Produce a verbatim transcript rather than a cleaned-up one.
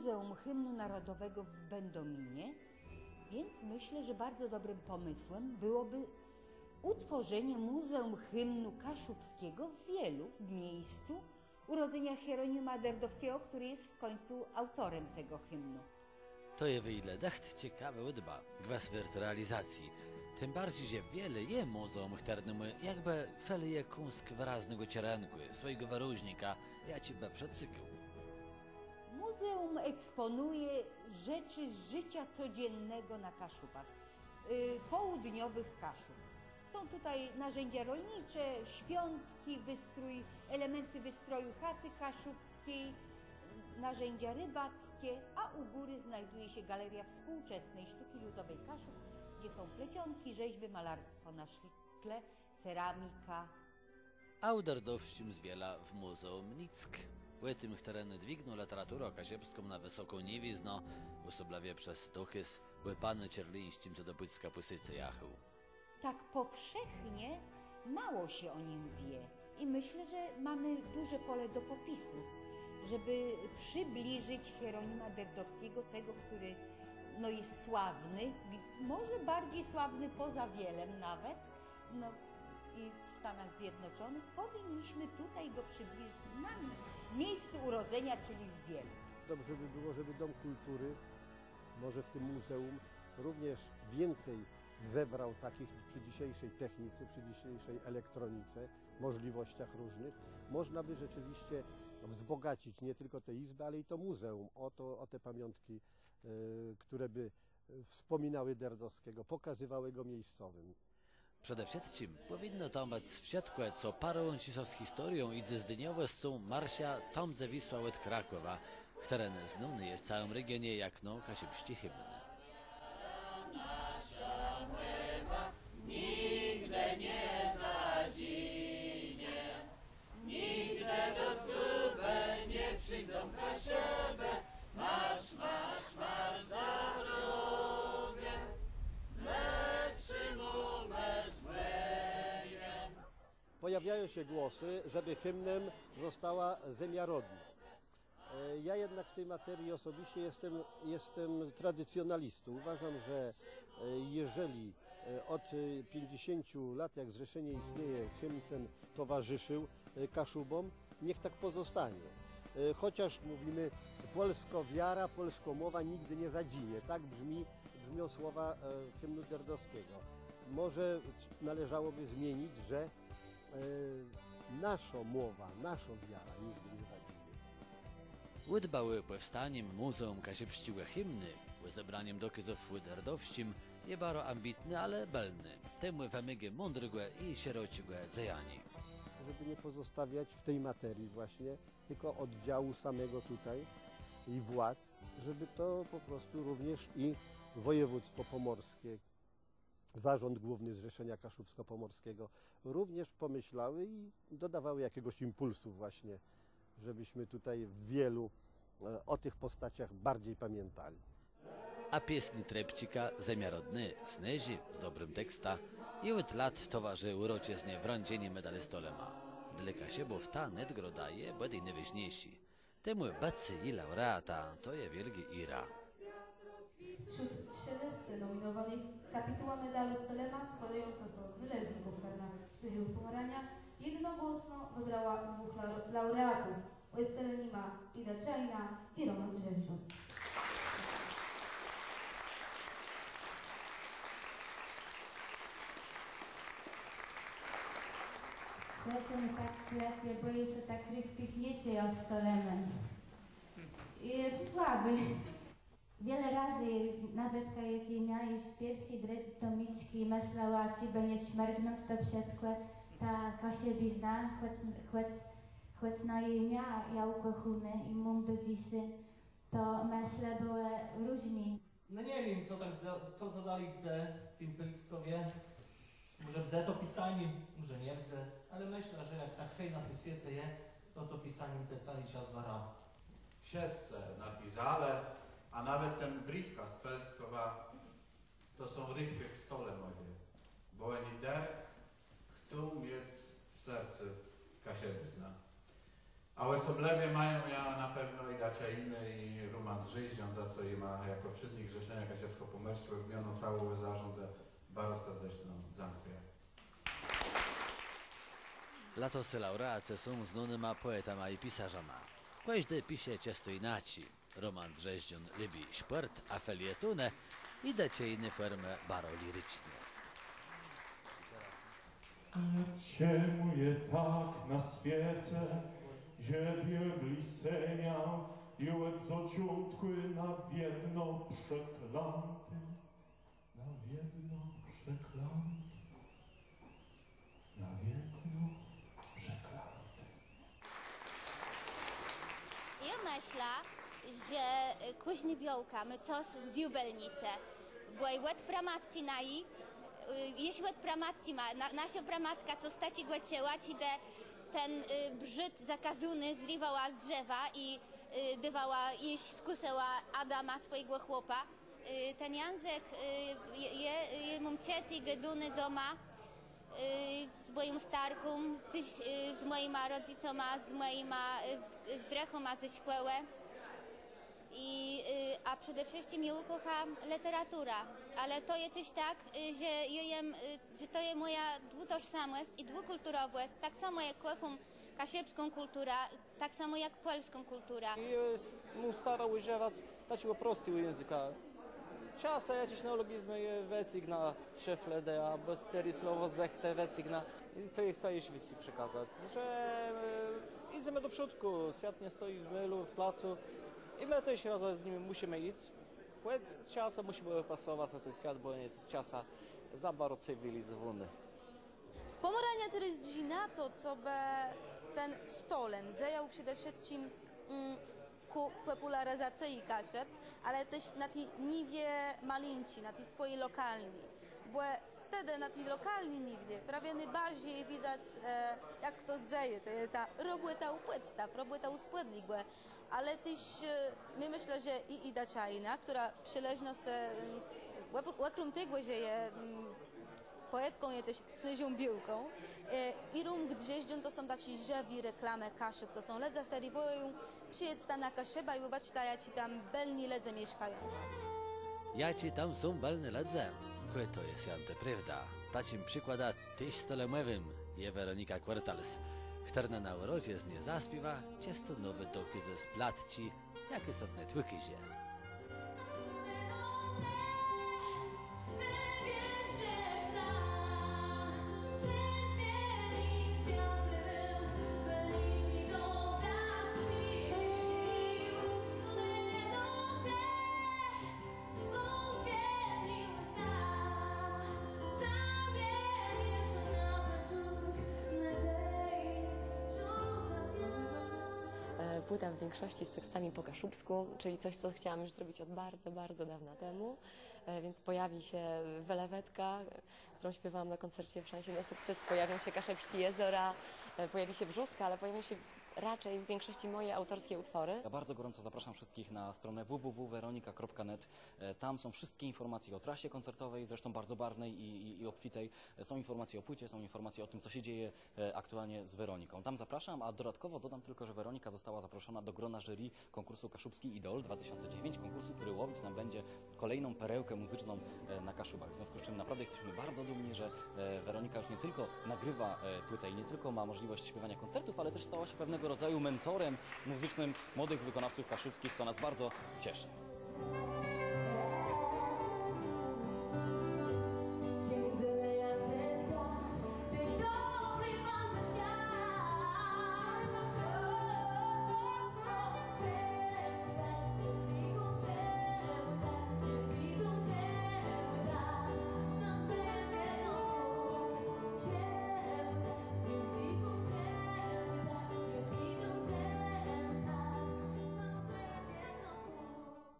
Muzeum Hymnu Narodowego w Będominie, więc myślę, że bardzo dobrym pomysłem byłoby utworzenie Muzeum Hymnu Kaszubskiego w Wielu, w miejscu urodzenia Hieronima Derdowskiego, który jest w końcu autorem tego hymnu. To je wejle dëcht cekawô ùdba, gwës wôrt realizacji. Tim barżi, że w Wielu je mùzeùm, chtërnémù jakbë felëje kąsk wëraznégò czerënkù, swòjégò wëróżnika, jaczi bë przëcygôł. Muzeum eksponuje rzeczy z życia codziennego na Kaszubach, y, południowych Kaszub. Są tutaj narzędzia rolnicze, świątki, wystrój, elementy wystroju chaty kaszubskiej, narzędzia rybackie, a u góry znajduje się Galeria Współczesnej Sztuki Ludowej Kaszub, gdzie są plecionki, rzeźby, malarstwo na szkle, ceramika. A ò Derdowsczim z Wiela w mùzeùm nick. Ò tim, chtëren dwignął lëteraturã kaszëbską na wësoką niwiznã, òsoblëwie przez dokôz ò panu Czôrlińsczim, co do Pùcka pò sécë jachôł. Tak powszechnie mało się o nim wie i myślę, że mamy duże pole do popisu, żeby przybliżyć Hieronima Derdowskiego, tego, który, no, jest sławny, może bardziej sławny poza Wielem nawet, no, i w Stanach Zjednoczonych. Powinniśmy tutaj go przybliżyć na miejscu urodzenia, czyli w Wielu. Dobrze by było, żeby Dom Kultury może w tym muzeum również więcej zebrał takich przy dzisiejszej technice, przy dzisiejszej elektronice, możliwościach różnych. Można by rzeczywiście wzbogacić nie tylko te izby, ale i to muzeum o to, o te pamiątki, e, które by wspominały Derdowskiego, pokazywały go miejscowym. Przede wszëtczim pòwinno tam bëc wszëtkò, co parłãczi sã z historią i dzysdniowòscą marsza „Tam, gdze Wisła òd Krakòwa”, chtëren znóny je w całim regionie jakno kaszëbsczi himn. Pojawiają się głosy, żeby hymnem została Zemia Rodnô. E, ja jednak w tej materii osobiście jestem, jestem tradycjonalistą. Uważam, że, e, jeżeli, e, od, e, pięćdziesięciu lat, jak Zrzeszenie istnieje, hymn ten towarzyszył, e, Kaszubom, niech tak pozostanie. E, chociaż mówimy: „Polskô wiara, polskô mòwa nigdë nie zadżinie”. Tak brzmi, brzmią słowa, e, hymnu Derdowskiego. Może należałoby zmienić, że E, naszô mòwa, naszô wiara nigdë nie zadżinie. Ùdba ò pòwstanim Mùzeùm Kaszëbsczégò Himnu, ò zebranim dokôzów ò Derdowsczim, je baro ambitnô, ale bëlnô. Temù wëmôgô mądrégò i szeroczégò dzejaniô. Żeby nie pozostawiać w tej materii właśnie tylko oddziału samego tutaj i władz, żeby to po prostu również i województwo pomorskie, Zarząd Główny Zrzeszenia Kaszubsko-Pomorskiego również pomyślały i dodawały jakiegoś impulsu właśnie, żebyśmy tutaj w Wielu, e, o tych postaciach bardziej pamiętali. A piesniô Trepczika „Zemia Rodnô” snôżô, z dobrim tekstã, i òd lat towarzi ùroczëznie wrãczeniô medalu Stolema. Dlô Kaszëbów ta nôdgroda je bòdôj nôwôżniészô. Temù bëcé ji laureatã to je wiôlgô éra. Wśród trzënôsce nominowanych kapituła medalu Stolema, składająca się z należników karna sztudiów Pomerania, jednogłoсно wybrała dwóch lau-, laureatów: Westerlima Ida Czajna i Roman Drzewżon. Serce mie tak klepie, bò jô sã tak richtich nie czëjã Stolemã. I słabi. Wiele razy, nawetka jak jô mia jesz pierszi, drëdżi tomiczczi, mëslała, czë bë nie smërgnąc to wszëtkò, ta kaszëbizna, chòc, chòc, chòc jô jã mia ùkòchóną i móm do dzysô, to mëslë bëłë różné. No nie wiém, co tak da-, co to dali bdze w tim Pôlskòwie. Mòże bdze to pisanié, mòże nie bdze, ale mëszlã, że jak tak fejn na tim swiece je, to to pisanié bdze całi czas warało. Wszëscë na ti zalë, a nawet ten briefcase z Pôlskòwa, to są richtich Stolemòwie, bò òni dërch chcą miec w sercu kaszëbiznã. A òsoblëwie mają jã na pewno Ida Czajina i Róman Drzéżdżón, za co jima jakò przédnik Zrzeszeniô Kaszëbskò-Pòmòrsczégò w miono całégò zarządu baro serdeczno dzãkùjã. Latosy laùreacë są znónyma pòetama i pisarzama. Kòżdi pisze czësto jinaczi. Róman Drzéżdżón lubi szpòrt a felietónë, Ida Czajina fòrmë baro liriczné. Ale czemù je tak na swiece, że diôbli sã miôł i òd zôczątkù na wiedno przeklãti? Na wiedno przeklãti. Na wiedno przeklãti. Jô mëszlã, że, e, kòżdô białka mô cos z diôblëcë, bò i òd pramatczi naji, e, jesz òd pramatczi mô, na, naszô pramatka, co stôrzi gòdzëła, czedë ten, e, brzôd zakôzóny zriwała z drzewa i, e, dôwała, jesz skùsëła Adama, swòjégò chłopa. E, ten jãzëk, e, je, je, je, móm czëté, gôdóné doma, e, z mòją starką, téż, e, z mòjima rodzëcama, z mòjima, e, z, z drëchama ze szkòłë. I, e, a przede wszëtczim jô ùkòcha lëteraturã. Ale to je téż tak, e, że jô jem, e, że to je mòja dwùtożsamòsc i dwùkùlturowòsc. Tak samò jak kòchóm kaszëbską kùlturã, tak samò jak pòlską kùlturã. I jô s-, móm starã ùżëwac taczégò prostégò jãzëka. Czasã jaczés neòlogizmë jô wëcygnã z szëflôdë, abò stôré słowò z rëchtã wëcygnã. I co jô chcã jesz wicy przekazac, że, e, jidzemë do przódkù, swiat nie stoji w môlu, w placu. I më téż razã z nim mùszimë jic. Chòc czasã mùszimë pasowac na ten swiat, bò òn je czasã za baro cywilizowóny. Pòmòraniô téż zdrzi na to, cobë ten stolemk dzejôł przede wszëtczim, mm, kù pòpùlarizacji Kaszëb, ale téż na ti niwie malinczi, na ti swòji lokalny. Bò tedë na ti lokalny niwie prawie nôbarżi widac, e, jak chto żëje, to je ta robòta ù pòdstaw, robòta ù spòdlégò. Ale téż, e, më, mëszlã, że i Ida Czajina, chtërna przë leżnoscë, e, òkróm tegò, że je, mm, pòetką, je téż snôżą białką. E, i Rómk Drzéżdżón to są taczé żëwé reklamë Kaszëb. To są lëdze, chtërny wòłają: „Przëjedzta na Kaszëbë i òbaczta, jaczi tam bëlny lëdze mieszkają”. Jaczi tam są bëlny lëdze? Kò to je swiãtô prôwda. Taczim przikładã téż stolemkòwim je Weronika Kòrtals, chtërna na ùroczëznie zaspiewa czësto nowé dokôzë z platczi, jakô sã wnet ùkôże. E, płyta w większości z tekstami po kaszubsku, czyli coś, co chciałam już zrobić od bardzo, bardzo dawna temu. E, więc pojawi się Welewetka, którą śpiewałam na koncercie w Szansie na Sukces, pojawią się Kaszëbsczé Jezora, e, pojawi się Brzózka, ale pojawią się raczej w większości moje autorskie utwory. Ja bardzo gorąco zapraszam wszystkich na stronę w w w weronika kropka net. E, tam są wszystkie informacje o trasie koncertowej, zresztą bardzo barwnej i, i, i obfitej. E, są informacje o płycie, są informacje o tym, co się dzieje, e, aktualnie z Weroniką. Tam zapraszam, a dodatkowo dodam tylko, że Weronika została zaproszona do grona jury konkursu Kaszubski Idol dwa tysiące dziewięć, konkursu, który łowić nam będzie kolejną perełkę muzyczną, e, na Kaszubach. W związku z czym naprawdę jesteśmy bardzo dumni, że, e, Weronika już nie tylko nagrywa, e, płytę i nie tylko ma możliwość śpiewania koncertów, ale też stała się pewnego rodzaju mentorem muzycznym młodych wykonawców kaszubskich, co nas bardzo cieszy.